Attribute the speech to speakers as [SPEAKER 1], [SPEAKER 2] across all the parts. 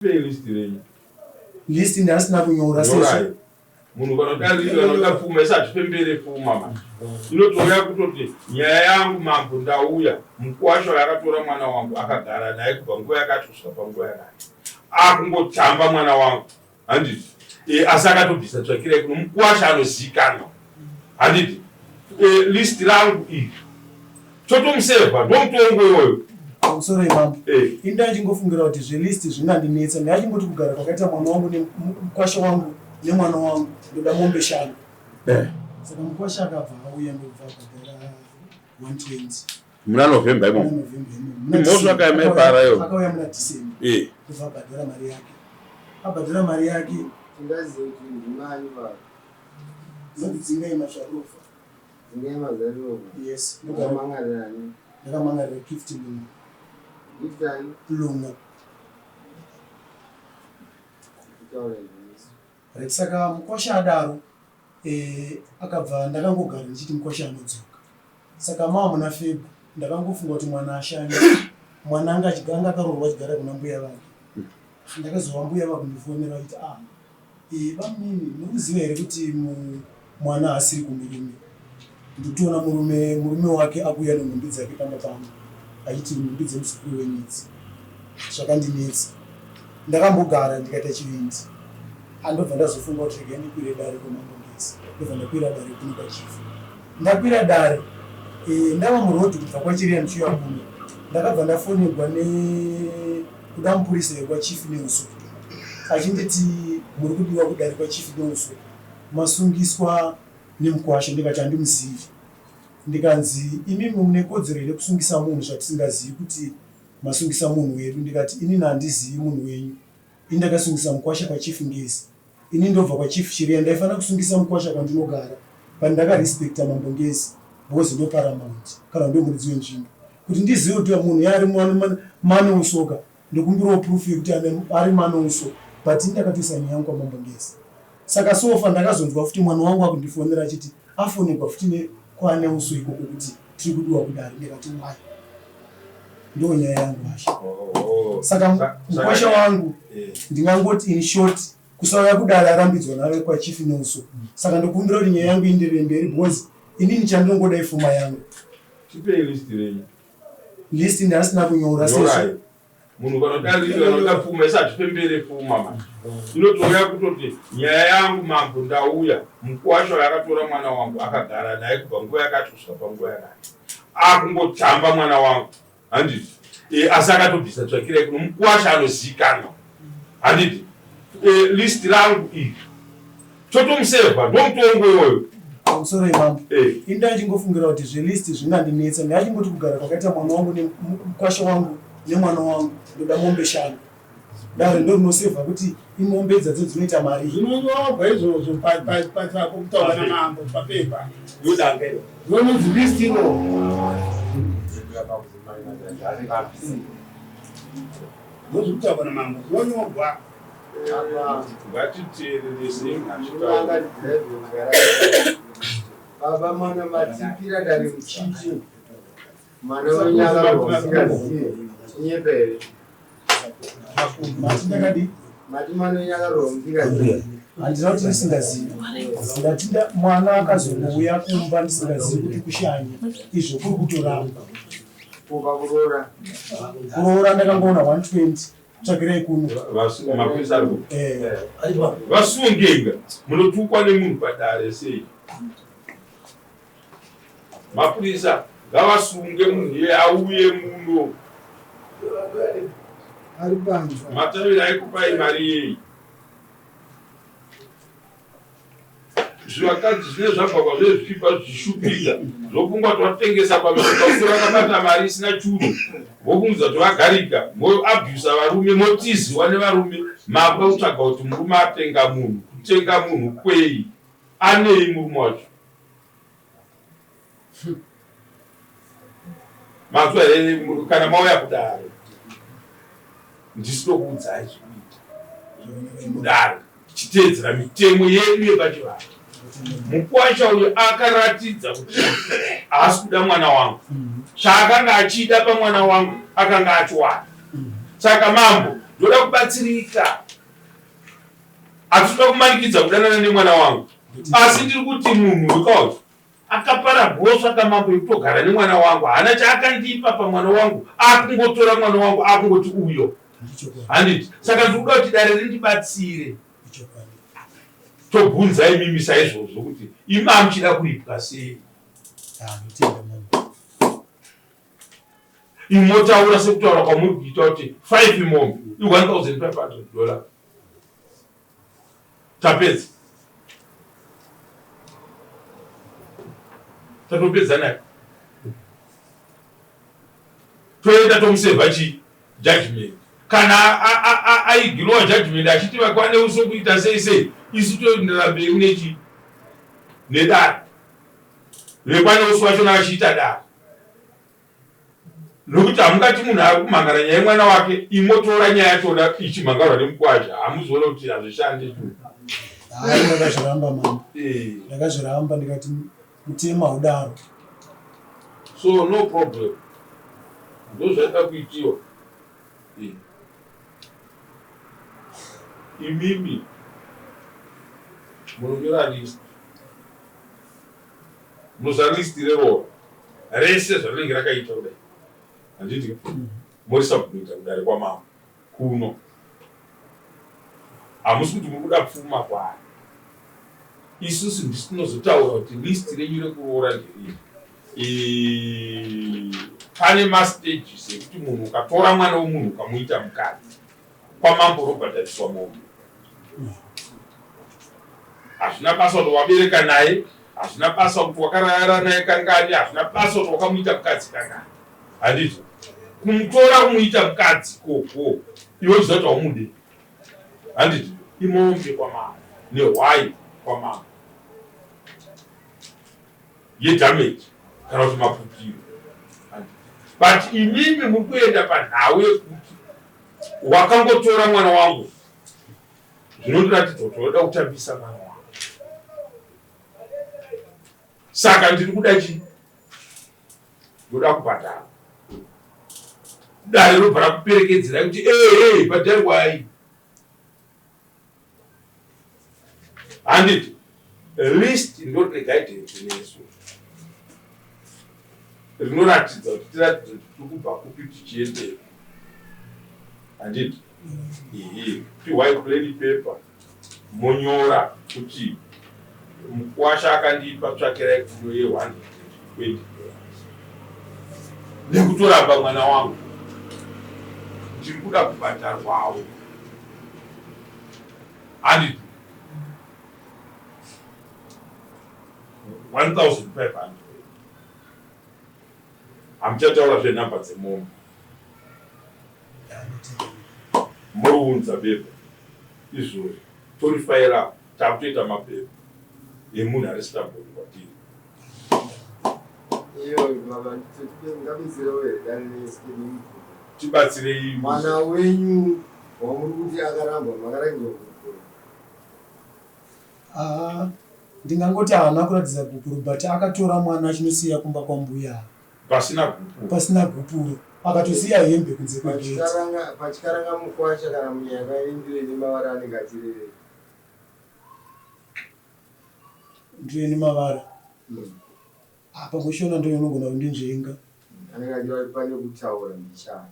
[SPEAKER 1] Tipei list renyu.
[SPEAKER 2] List ndasina kunyora sezvo.
[SPEAKER 1] Munhu kanodarira kanoda pfuma isi hatipembere pfuma manje. Inotouya kutoti nyaya yangu mambo ndauya mukwasha uyo akatora mwana wangu akagara naye kubva nguva yakati kusvika panguva yakati. Akungotamba mwana wangu. Handiti? E, asi akatobvisa tsvakirai kuno mukwasha anozikanwa. Handiti? E, list rangu iri. Totomusevha ndomutongo iwoyo.
[SPEAKER 2] Pamusoro imambo.
[SPEAKER 1] Eh.
[SPEAKER 2] Ini ndachingofungira kuti zvelist zvingandinetsa. Ndachingoti kugara kwakaita mwana wangu nemukwasha wangu nemwana wangu ndoda mombe shanu.
[SPEAKER 1] Eh.
[SPEAKER 2] Saka mukwasha akabva auya ndobva abhadhara 120.
[SPEAKER 1] Muna November imomo.
[SPEAKER 2] Muna November imomo.
[SPEAKER 1] Mhosva akaimepara iyo.
[SPEAKER 2] Akauya muna December.
[SPEAKER 1] Eh.
[SPEAKER 2] Ndobva abhadhara mari yake. Abhadhara mari yake.
[SPEAKER 3] Tingazive kuti ndimani baba.
[SPEAKER 2] Ndodzinga imazvarova.
[SPEAKER 3] Dzingai mazariro.
[SPEAKER 2] Yes.
[SPEAKER 3] Ndakamangarira ani?
[SPEAKER 2] Ndakamangarira Gift Lunga.
[SPEAKER 3] Gift ani?
[SPEAKER 2] Lunga.
[SPEAKER 3] Kutaura izvi.
[SPEAKER 2] Right, saka mukwasha adaro eh, akabva ndakangogara ndichiti mukwasha anodzoka. Saka mava muna Feb ndakangofunga kuti mwana ashanya. Mwana anga achiganga akaroorwa achigara kuna mbuya vake. Ndakazova mbuya vakundifonera vachiti ah Eh, bamunini mukuziva here kuti mwana haasiri kumurume? Ndikutoona murume murume wake akuuya nenhumbi dzake pamba pangu achiti nhumbi dzemuzukuru wenyu idzi. Zvakandinetsa. Ndakambogara ndikaita chivindi. Andobva ndazofunga kuti regai ndikwire dare kwamambo Ngezi. Ndobva ndakwira dare kuno kwachief. Ndakwira dare eh, ndava muroad kubva kwaChiriya ndichiuya kuno. Ndakabva ndafonegwa nekuda mupurisa wekwachief neusuku achinditi muri kudiwa kudare kwachief neusuku masungiswa nemukwasha ndikati handimuzivi. Ndikanzi imimi mune kodzero here kusungisa munhu zvatisingazivi kuti masungisa munhu wedu ndikati inini handizivi munhu wenyu ini ndakasungisa mukwasha kwachief Ngezi. Ini ndobva kwa chief Chireya ndaifanira kusungisa mukwasha kwandinogara but ndaka respecta mambo Ngezi because ndo paramount kana ndo muridzi wenzvimbo kuti ndizive kuti munhu yaari manousoka ndokumbirawo proof yekuti ari manouso but ini ndakatoisa nyaya yangu kwamambo Ngezi saka sofa ndakazonzwa futi mwana wangu akundifonera achiti afonegwa futi nekwaneuso ikoko kuti tiri kudiwa kudare ndikati why ndo nyaya yangu asha
[SPEAKER 1] oh, oh.
[SPEAKER 2] saka mukwasha wangu
[SPEAKER 1] eh.
[SPEAKER 2] ndingangoti in short kusauya kudare arambidzwa nave kwachief neuso saka ndokumbira kuti nyaya yangu ienderere mberi because inini chandinongoda ifuma yangu.
[SPEAKER 1] Tipei list renyu.
[SPEAKER 2] List ndasina kunyora sezvo
[SPEAKER 1] Munhu kanodarira kanoda pfuma isi hatipembere pfuma manje. Inotouya kutoti nyaya yangu mambo ndauya mukwasha uyo akatora mwana wangu akagara naye kubva nguva yakati kusvika panguva yakati. Akungotamba mwana wangu. Handiti? E, asi akatobvisa tsvakirai kuno mukwasha anozikanwa. Handiti? E, list rangu iri. Totomusevha ndomutongo iwoyo.
[SPEAKER 2] Pamusoro imambo.
[SPEAKER 1] Eh.
[SPEAKER 2] Ini ndachingofungira kuti zvelist zvingandinetsa. Ndachingoti kugara kwakaita mwana wangu nemukwasha wangu nemwana wangu ndoda mombe shanu. Dare ndorinosevha kuti imombe dzadzo dzinoita mari.
[SPEAKER 4] Zvinonyorwa izvozvo pachako kutaura namambo papepa.
[SPEAKER 1] Ndodanga iro.
[SPEAKER 4] Ndononzi list iro. Ndozvekutaurwa namambo zvinonyorwa.
[SPEAKER 1] Ngatiteereresei
[SPEAKER 3] achitaura. Baba mwana matipira dare muchiti mwana wenyu akarwa musingazive chinyepa here?
[SPEAKER 2] Mati ndakadii?
[SPEAKER 3] Mati mwana wenyu akarwa musingazive.
[SPEAKER 2] Handina kuti ndisingazivi. Ndati mwana akazongouya kumba ndisingazivi kuti kushanya izvo kuri kutoramba.
[SPEAKER 3] Kuba kuroora.
[SPEAKER 2] Kuroora ndakangoona 120 tsvakirai kuno.
[SPEAKER 1] Mapurisa ari kupi?
[SPEAKER 2] Eh.
[SPEAKER 1] Vasungenga munotukwa nemunhu padare sei? Mapurisa ngavasunge munhu iye auye muno.
[SPEAKER 4] Ari panze.
[SPEAKER 1] Matavira aikupai mari yei? Zvivakadzi zvine zvabva kwazviri zvichibva zvichishupika zvofungwa kuti vatengesa pamisika uku vakabata mari isina churu vofungidza kuti vagarika moabusa varume motiziwa nevarume makuda kutsvaga kuti murume atenga munhu kutenga munhu kwei anei murume wacho Manzwa here kana mauya kudare ndisitokuudzai zvekuita mudare tichiteedzera mitemo yedu yepachivanhu. Mukwasha uyu akaratidza kuti haasi kuda mwana wangu. Chaakanga achida pamwana wangu akanga achiwana. Saka mambo Ndoda kubatsirika. Hatitoda kumanikidza kudanana nemwana wangu. Asi ndiri kuti munhu wekauti akapara mhosva kamambo yekutogara nemwana wangu haana chaakandipa pamwana wangu akungotora mwana wangu akungoti uyo handiti saka ndiri kuda kuti dare rindibatsire tobvunza imimi saizvozvo kuti imi amuchida kuripwa sei imotaura sekutaura kwamuri kuita kuti 5 mombe i 1500 dollar Tapedza. Tatopedza naye. Toenda tomusevha chi judgment. Kana aiginowa judgment achiti vakwane uso kuita sei sei isu toenderera mberi nechi nedare. Vekwane uso vachona vachiita dare. Nokuti hamungati munhu ari kumhangara nyaya yemwana wake imotora nyaya yachona ichimhangarwa nemukwasha hamuzoona kuti hazvishandi.
[SPEAKER 2] Hayi ndakazviramba mama. Eh. Ndakazviramba ndikati mutemo haudaro.
[SPEAKER 1] So no problem. Ndozvaida kuitiwa. Eh. Imimi munonyora list. Munoziva list reroora rese zvarinenge rakaita kudai handiti morisubmita kudare kwamambo kuno hamusi kuti muri kuda pfuma kwaari isusu ndisi tinozotaura kuti list renyu rekuroora nderiri pane mastages ekuti munhu ukatora mwana wemunhu ukamuita mukadzi kwamambo robhadhariswa mombe hazvina basa kuti wabereka naye hazvina basa kuti wakarara naye kangani hazvina basa kuti wakamuita mukadzi kangani handiti kumutora kumuita mukadzi koko iwe uchiziva kuti haumude handiti imombe kwamambo nehwai kwamambo yedamage kana kuti maputiro but imimi muri kuenda panhau yekuti wakangotora mwana wangu zvinotiratidza kuti unoda kutambisa mwana wangu saka ndiri kuda chii ndoda kubhadhara dare robva rakuperekedzerai kuti ee bhadharwai Handiti list ndorine guidance nesu rinoratidza kuti tiratidze kuti tiri kubva kupi tichiendepi. Handiti ehe pihwai plain paper monyora kuti mukwasha akandipa tsvakirai kuno ye 120 dollars nekutoramba mwana wangu ndiri kuda kubhadharwawo. Handiti 1500 hamuchataura zvenhamba dzemombe moriunza bepa izvozvi torifaira takutoita mapepa emunhu ari stubborn kwatiri. Tibatsirei.
[SPEAKER 3] Mwana wenyu wamuri kuti akarambwa makaratidzwa gupuro?
[SPEAKER 2] Ah, ndingangoti haana kuratidza gupuro but akatora mwana achinosiya kumba kwambuya
[SPEAKER 1] pasina gupuro,
[SPEAKER 2] pasina gupuro akatosiya hembe kunze kwegate.
[SPEAKER 3] Pachikaranga mukwasha kana munyaka indiro ine mavara anenge achirevei?
[SPEAKER 2] Ndiro ine mavara apa kushona ndiyo inogona kundinzvenga.
[SPEAKER 3] Anenge achiva pane kutaura mbichana.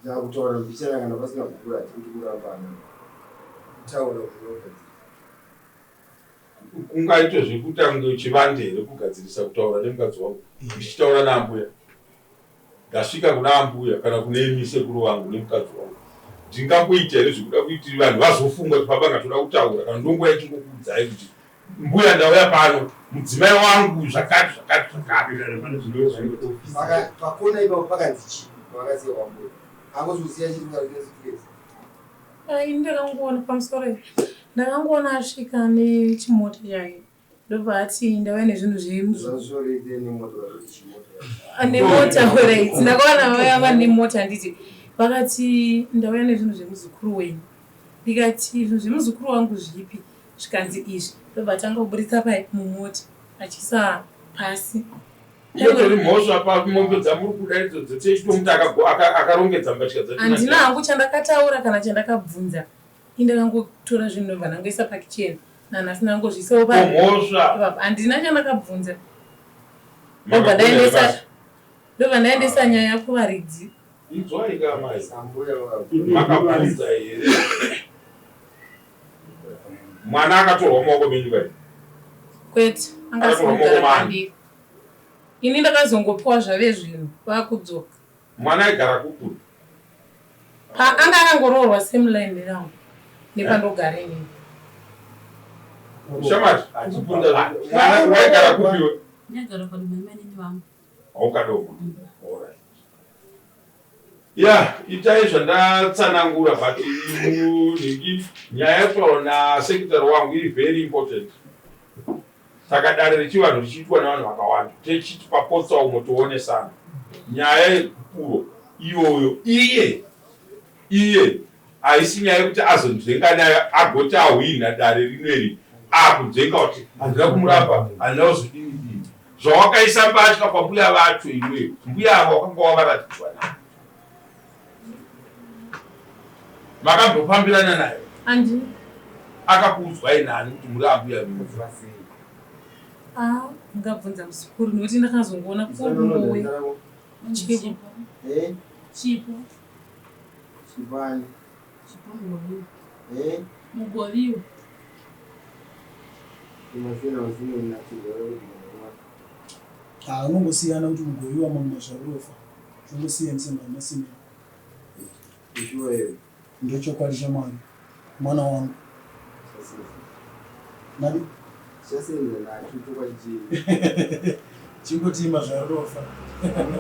[SPEAKER 3] Saka kutaura mbichana kana pasina gupuro hatikuti kurambana. Kutaura kunogadzirisa.
[SPEAKER 1] Kungaitwe zvekuita kunge chivande here kugadzirisa kutaura nemukadzi wangu ndichitaura naambuya. Ndasvika kuna ambuya kana kune imi sekuru vangu nemukadzi wangu. Ndingangoita here zvekuda kuti vanhu vazofunga kuti baba ngatoda kutaura kana ndonguva yachingokuudzai kuti mbuya ndauya pano mudzimai wangu zvakati zvakati zvakati.
[SPEAKER 3] Pakona ipapo pakanzi chii pavakasiya kwambuya? Hakuzi kusiya chiri kusuitcase.
[SPEAKER 5] Ini ndakangoona pamusoro ndakangoona asvika nechimota chake. Ndobva ati ndauya nezvinhu zvenemota right ndakaona vaya vane mota handiti vakati ndauya nezvinhu zvemuzukuru wenyu ndikati zvinhu zvemuzukuru wangu zvipi zvikanzi izvi ndobva atanga kuburitsa pai mumota achiisa pasi.
[SPEAKER 1] Inotori mhosva pamombe dzamuri kuda idzodzo techitomuti akarongedza mbatya dzacho.
[SPEAKER 5] Handina hangu chandakataura kana chandakabvunza. Indakangotora zvinhu ndobva ndangoisa pakicheni. Nanhasi ndangozviisawo pa
[SPEAKER 1] mhosva.
[SPEAKER 5] Handina chandakabvunza. Ndobva ndaendesa ndobva ndaendesa nyaya kuvaridzi.
[SPEAKER 1] Inzwai ka mai. Makabvunza here? Mwana akatorwa mumaoko menyu kai?
[SPEAKER 5] Kwete, anga asiri kugara pandiri. Ini ndakazongopiwa zvave zvinhu vakudzoka.
[SPEAKER 1] Mwana aigara kupi?
[SPEAKER 5] Pa anga akangoroorwa same line nerangu nepandogara inini.
[SPEAKER 1] Shamwari, kubvunza mwana waigara kupi iwe?
[SPEAKER 6] Ndaigara kwanamainini vangu.
[SPEAKER 1] Haukadoma. Alright. Ya, itai zvandatsanangura but munhingi nyaya yataurwa nasekretary wangu iri very important. Saka dare rechivanhu richiitwa nevanhu vakawanda techiti papotsa umo toonesana. Nyaya yegupuro iyoyo iye iye haisi nyaya yekuti azonzvenga nayo agoti ahwinha dare rino iri akunzvenga kuti handina kumurapa handina kuzodini dini zvawakaisa mbatya kwambuya vacho iwe mbuya ava wakanga wavaratidzwa nayo makambofambirana nayo
[SPEAKER 5] Andi.
[SPEAKER 1] Akakuudzwai nani kuti muri ambuya venyu?
[SPEAKER 5] Ah, mungabvunza muzukuru nekuti ndakazongoona kungouya. Chipo.
[SPEAKER 3] Eh?
[SPEAKER 6] Chipo.
[SPEAKER 3] Chipani.
[SPEAKER 6] Chipo mugoviwa.
[SPEAKER 3] Eh?
[SPEAKER 6] Mugoviwa.
[SPEAKER 2] Ah, unongosiyana kuti mugoviwa mamwe mazvarofa. Zvongosiyanisa masimba.
[SPEAKER 3] Ishuwa here?
[SPEAKER 2] Ndochokwadi chaMwari mwana wangu. Nani?
[SPEAKER 3] Chasenza nacho chokwadi chei?
[SPEAKER 2] Chingoti mazvarofa.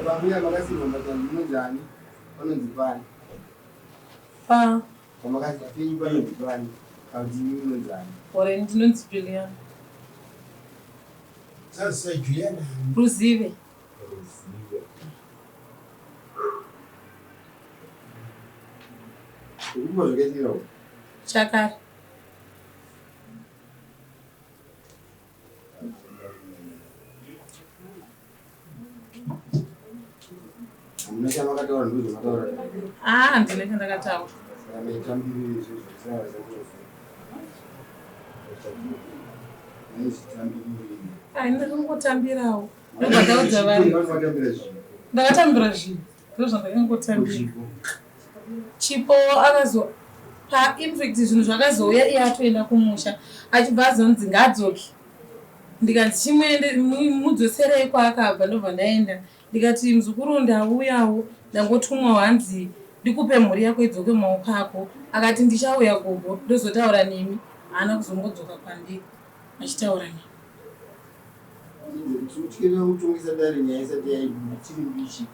[SPEAKER 3] Pambuya makasimba mbatani munonzani? Panonzi pani?
[SPEAKER 5] Pa.
[SPEAKER 3] Pamakasi penyu panonzi pani? Kana kuti imi munonzani?
[SPEAKER 5] Ore ndinonzi Juliana.
[SPEAKER 4] Sasa Juliana.
[SPEAKER 5] Ruzive.
[SPEAKER 3] Ruzive. Ukupa zvakaitika uko?
[SPEAKER 5] Chakare.
[SPEAKER 3] Hamuna chamakataura ndozvamataura.
[SPEAKER 5] Ah, handina chandakataura.
[SPEAKER 3] Saka maitambirira izvozvo zvisina zvamunofa. Maizvitambirira.
[SPEAKER 5] Ai, ndakangotambirawo. Ndobva ndaudza vanhu.
[SPEAKER 3] Vakatambira zvinhu.
[SPEAKER 5] Ndakatambira zvinhu. Ndozvandakangotambira. Chipo akazo pa infact zvinhu zvakazouya iye atoenda kumusha achibva azonzi ngaadzoke. Ndikanzi chimuende mudzoserei kwaakabva ndobva ndaenda ndikati muzukuru ndauyawo ndangotumwawo hanzi ndikupe mhuri yako idzoke mumaoko ako akati ndichauya gogo ndozotaura nemi haana kuzombodzoka kwandiri achitaura neni.
[SPEAKER 3] Tinotyira kutongesa dare nyaya isati yaichiri mbichi.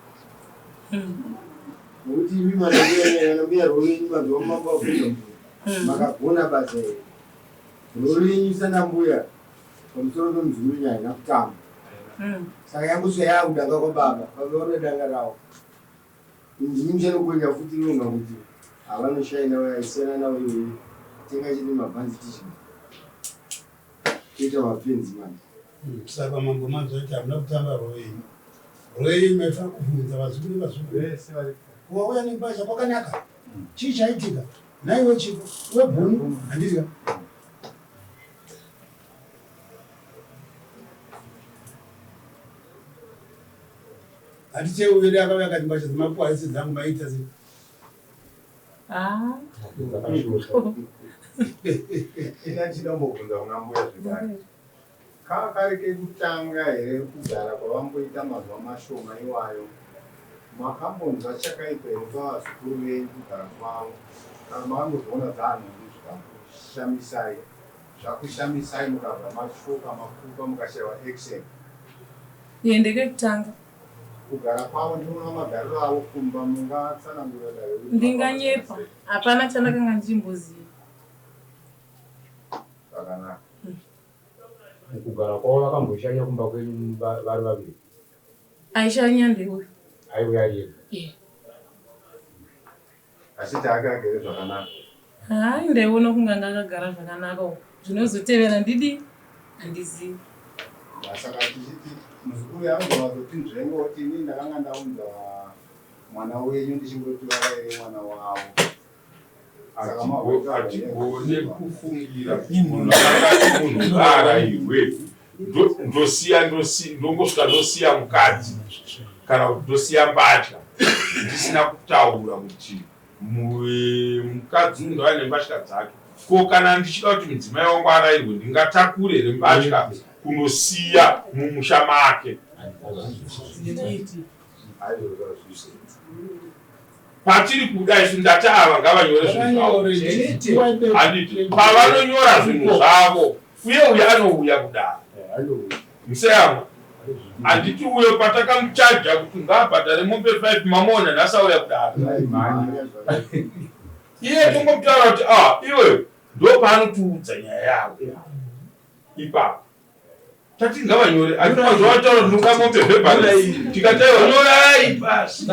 [SPEAKER 3] Nokuti imi manambuya roro yenyu manzwa mambo abvunza mubvunzo. Makagona basa iri. Roro yenyu sanambuya pamusoro pemuzukuru nyaya haina kutamba. Saka yangosvika yaakudanga kwababa. Baba vanoda danga ravo. Ndimi muchanokwenya futi rinonga kuti havanoshaina vaisiyana navo iyoyi. Tenga chete mabhanzi tidye. Kuita mapenzi manje.
[SPEAKER 4] Saka mambo manzwa kuti hamuna kutamba role yenyu. Role yenyu maifanira kubvunza vazukuru nevazukuru.
[SPEAKER 3] Vese varipo.
[SPEAKER 4] Wauya nembatya kwakanaka. Chii chaitika? Nhaiwe Chipo, iwe Bhunu, handiti ka? Haticheuye akauya akati mbatya dzemakuwa haisi dzangu maita sei?
[SPEAKER 5] Ah.
[SPEAKER 3] Ina ndichida kumbobvunza kuna mbuya zvekare. Kava kari kekutanga here kugara kwavamboita mazuva mashoma iwayo? Makambonzwa chakaipa here pavazukuru venyu kugara kwavo? Kana makangozoona dzaanhumbi zvikakushamisai, zvakushamisai mukabva matyoka makupa mukashaiwa action?
[SPEAKER 5] Iye ndekekutanga.
[SPEAKER 3] Kugara kwavo ndinoona magariro avo kumba mungatsanangurira dare kuti
[SPEAKER 5] Ndinganyepa, hapana chandakanga ndichimboziva.
[SPEAKER 3] Zvakanaka.
[SPEAKER 7] Mukugara kwavo vakamboshanya kumba kwenyu vari vaviri?
[SPEAKER 5] Aishanya ndeuyu.
[SPEAKER 7] Aiuya ari ega?
[SPEAKER 5] Yeah.
[SPEAKER 3] Asi taake agere zvakanaka.
[SPEAKER 5] Haa ndaiona kunge anga akagara zvakanaka uko. Zvinozotevera ndidi handizivi.
[SPEAKER 8] Saka tichiti muzukuru anogona kutoti nzvengo kuti ini ndakanga ndaunza mwana wenyu ndichingoti varaire mwana wavo.
[SPEAKER 1] Hatigone kufungira munhu akati munhu ngaarairwe ndosiya ndongosvika ndosiya mukadzi kana kuti ndosiya mbatya ndisina kutaura kuti mukadzi uyu ndava nembatya dzake. Ko kana ndichida kuti mudzimai wangu arairwe ndingatakure here mbatya kunosiya mumusha make? Patiri kuda isu ndati ava ngavanyore zvinhu zvavo. Handiti pavanonyora zvinhu zvavo uye uyo anouya kudaro museyamwa handiti uyo patakamuchaja kuti ngaabhadhare mombe 5 mamuona nhasi auya kudaro iye tongomutaura kuti ah iwe ndopaanotiudza nyaya yavo ipapo tati ngavanyore atinazvavataura tinoda mombe vhebhari tikataiwa nyorai pasi.